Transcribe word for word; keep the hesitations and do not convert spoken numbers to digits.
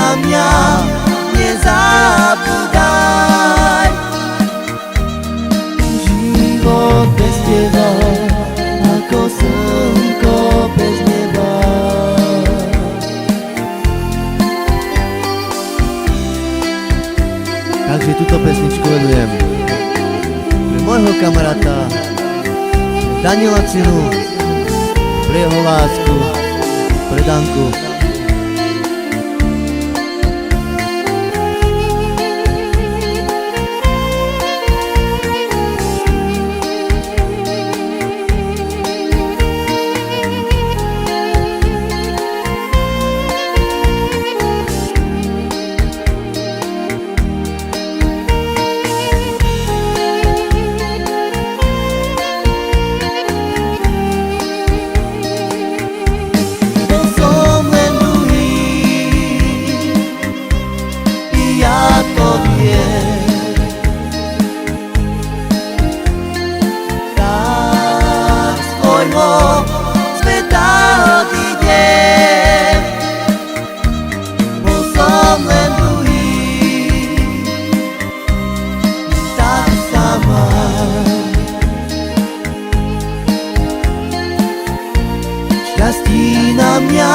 na mňa nezabudaj. Život bez teba ako slnko bez neba. Także tuto pesničku venujem pre mojho kamarata Daniela Cinu, pre jeho lásku, pre Danku. Bo som len druhý, i ja to viem. Tak z tvojho sveta odidem. Bol som len druhý, tak sa maj. Šťastí na mňa